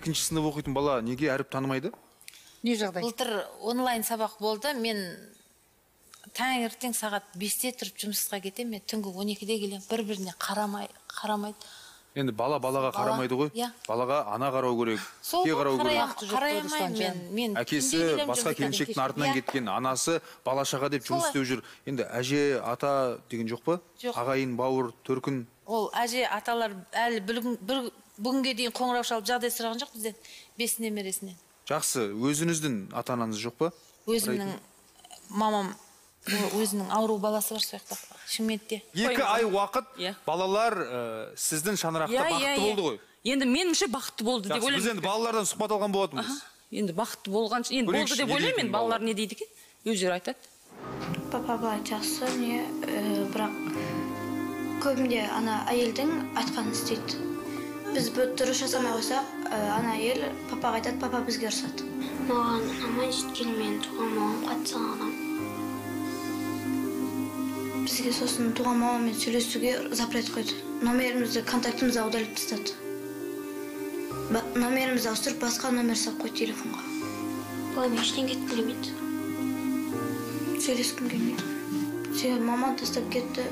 Екінші сынып оқитын бала неге әріп танымайды? Не жағдай? Былтыр онлайн сабақ болды. Мен таңертең сағат 5-те тұрып жұмысқа кетемін, мен түнгі 12-де келемін. Бір-біріне қарамайды. Енді бала балаға қарамайды ғой. Балаға ана қарау керек, әке қарау керек. Қарай алмаймын мен. Әкесі басқа келіншектің артынан кеткен, анасы бала шаға деп жұмыс істеп жүр. Енді әже, ата деген жоқ па? Жоқ. Ағайын, бауыр, төркін. Ол әже, аталар әлі бүгінге дейін қоңырау шалып жағдай сұраған жоқ бізден, 5 немересінен. Жақсы, өзіңіздің ата-анаңыз жоқ па? Өзімнің мамам өзінің ауру баласы бар сол жақта, Шымкентте. 2 ай уақыт балалар сіздің шаңырақта бақытты болды ғой. Енді меніңше бақытты болды деп ойлаймын. Біз енді балалардан сұхбат алған болатынбыз. Енді бақытты болған, енді болды деп ойлаймын. Енді балалар не дейді екен? Өздері айтады. Папа былай жақсы, не, бірақ көбінде ана әйелдің айтқанын істейді. Біз дұрыс жасамай қойсақ, ана әйел папаға айтады, папа бізге ұрсады. Маған ұнамайды, өйткені мен туған мамам қатты сағынамын. Бізге сосын туған мамамен сөйлесуге запрет қойды. Номерімізді, контактымызды аударып тастады. Номерімізді ауыстырып, басқа номер салып қойды телефонға. Былай мен ештеңе еткім келмейді. Сөйлескім келмейді. Себебі мамам тастап кетті.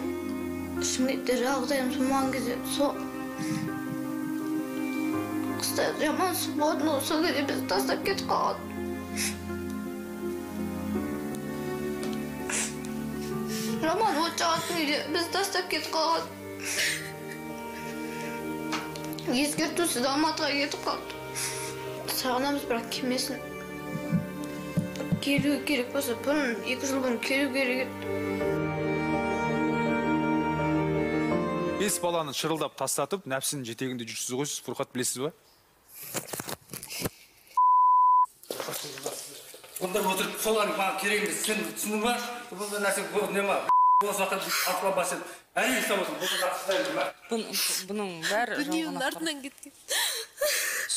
Шымкентте жалғыз аяғым болмаған кезде сол қыста жаман суық болатын, сол кезде бізді тастап кетіп қалған. Жаман от жағатын үйде бізді тастап кетіп қалған. Ескертусіз Алматыға кетіп қалды. Сағынамыз, бірақ келмесін. Келу керек болса, бұрын 2 жыл бұрын келу керек еді. 5 баланы шырылдап тастатып, нәпсінің жетегінде жүрсіз ғой сіз, Фурқат, білесіз ба? Онда отырып, солар маған керек емес. Сен түсіндің ба? Бұндай нәрсе не ма? Болса артыла басып, әрине ұстап отырмын. Бұл жақсы ба? Бұның бәрі дүниенің артынан кеткен.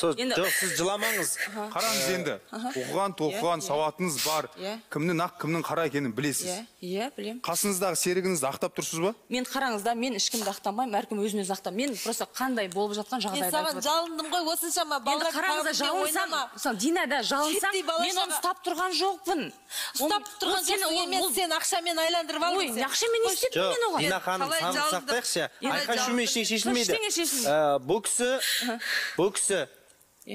Жоқ, сіз жыламаңыз. Қараңыз енді, оқыған, тоқыған, сауатыңыз бар. Кімнің ақ, кімнің қара екенін білесіз. Иә, білем. Қасыңыздағы серігіңізді ақтап тұрсыз ба? Мен қараңыз да, мен ешкімді ақтамаймын, әркім өзін өзі ақтап. Мен просто қандай болып жатқан жағдайды айтып. Мен саған жалындым ғой, осыншама балалар. Енді қараңыз да, жалынсам, мысалы Дина да жалынсам, мен оны ұстап тұрған жоқпын. Ұстап тұрған жоқсың емес, сен ақшамен айландырып алдың. Ой, ақшамен не істеттім мен оған? Дина ханым, сабыр сақтайықшы. Айқай шумен ештеңе шешілмейді. Бұл кісі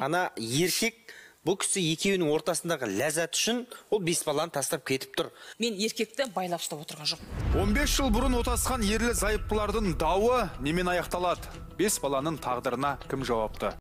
ана еркек, бұл кісі екеуінің ортасындағы ләззат үшін ол 5 баланы тастап кетіп тұр. Мен еркекті байлап ұстап отырған жоқ. 15 жыл бұрын отасқан ерлі зайыптылардың дауы немен аяқталады? 5 баланың тағдырына кім жауапты?